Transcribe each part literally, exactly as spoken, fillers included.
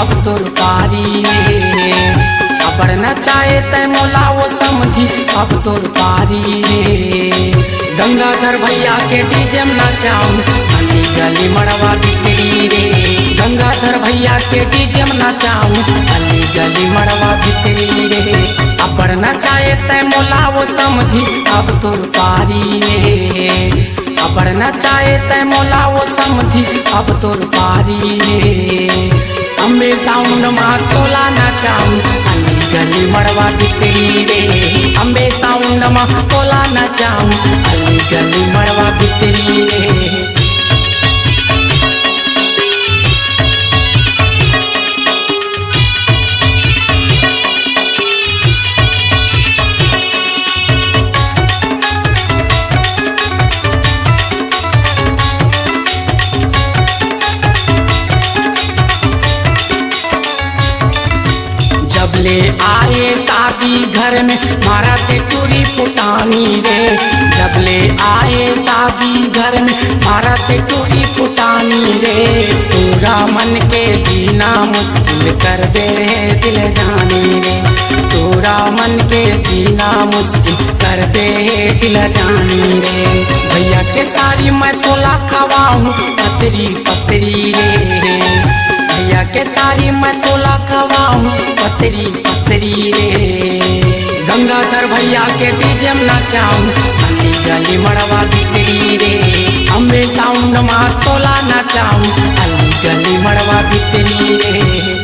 अब तोर पारी रे, अबड़ नचाए तै मोला वो समधी, अब तोर पारी रे। गंगाधर भैया के डीजे में नचाऊं, अली गली मड़वा भीतरी रे। गंगाधर भैया के डीजे में नचाऊं, अली गली मड़वा भीतरी रे। अबड़ नचाए तै मोला वो समधी, अब तोर पारी रे। अबड़ नचाए तै मोला वो समधी, अब तोर पारी रे। अम्बे साउंड मा तोला नचाऊं, अली गली मड़वा भीतरी रे। अम्बे साउंड मा तोला नचाऊं, अली गली मड़वा भीतरी रे। जब ले आए शादी घर में, मारा ते टूरी फुटानी रे। जब ले आए शादी घर में, मारा ते टूरी फुटानी रे। पूरा मन के जीना मुश्किल कर दे रे दिल जानी रे। पूरा मन के जीना मुश्किल कर दे दिल जानी रे। भैया के साड़ी मैं तोला खवाऊं पतरी पतरी रे। भैया के साड़ी मैं तोला खवाऊं पतरी पतरी रे। गंगाधर भैया के डीजे में नचाऊं, अली गली मड़वा भीतरी रे। अम्बे साउंड मा तोला नचाऊं, अली गली मड़वा भीतरी रे।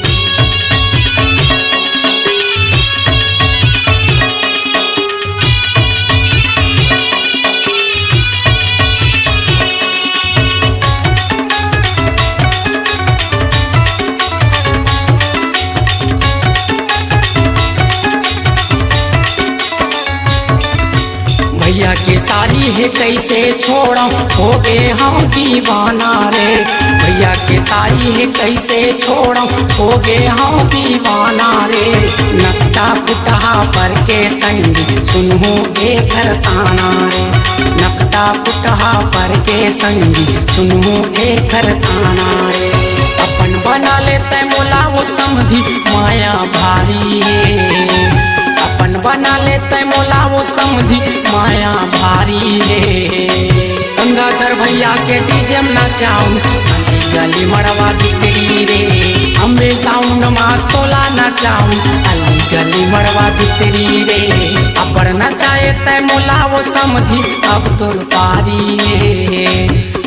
भैया के सारी हे कैसे छोड़म, हो गे हंव दीवाना रे। भैया के सारी हे कैसे छोड़म, हो गे हंव दीवाना रे। नकटा पुटहा पर के संगी, सुनहु एखर ताना रे। नकटा पुटहा पर के संगी, सुनहु एखर ताना रे। अपन बना ले तै मोला वो समधी, माया भारी हे। अपन बना ले तै मोला वो समधी, माया भारी हे। गंगाधर भैया के डीजे में नचाऊं, अली गली मड़वा भीतरी रे। अम्बे साउंड मा तोला नचाऊं, अली गली मड़वा भीतरी रे। अबड़ नचाए तै मोला वो समधी, अब तोर पारी रे।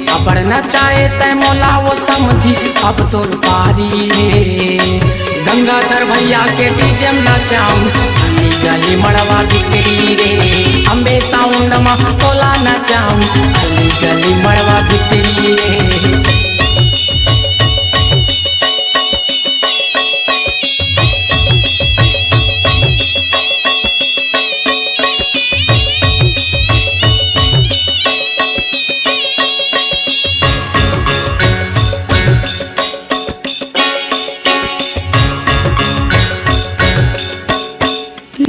अबड़ नचाए तै मोला वो समधी, अब तोर पारी रे। गंगाधर भैया के डीजे में नचाऊं, अली गली मड़वा भीतरी रे। अम्बे साउंड मा तोला नचाऊं, अली गली मड़वा भीतरी रे।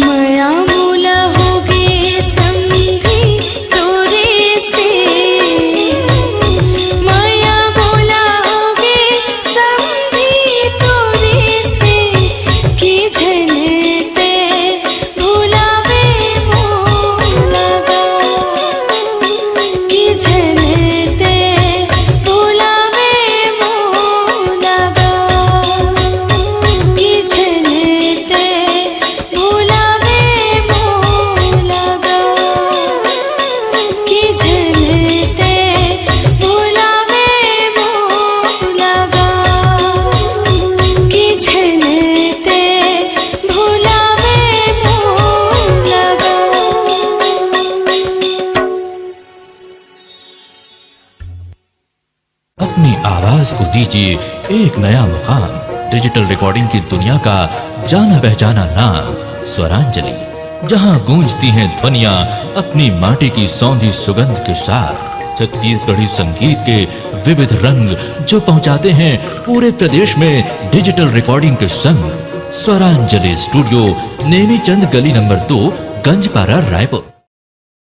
मया मोला होगे समधी तोरे से, मया मोला होगे समधी तोरे से, कि झन ते भुलावे मोला गा, कि झन ते भुलावे मोला गा, कि झन ते भुलावे मोला गा, कि झन ते भुलावे मोला गा, कि झन ते भुलावे मोला गा। अपनी आवाज को दीजिए एक नया मुकाम। डिजिटल रिकॉर्डिंग की दुनिया का जाना पहचाना नाम स्वरांजलि, जहां गूंजती हैं ध्वनियां अपनी माटी की सौंधी सुगंध के साथ। छत्तीसगढ़ी संगीत के विविध रंग जो पहुंचाते हैं पूरे प्रदेश में डिजिटल रिकॉर्डिंग के संग। स्वरांजलि स्टूडियो, नेमीचंद गली नंबर दो, गंजपारा, रायपुर।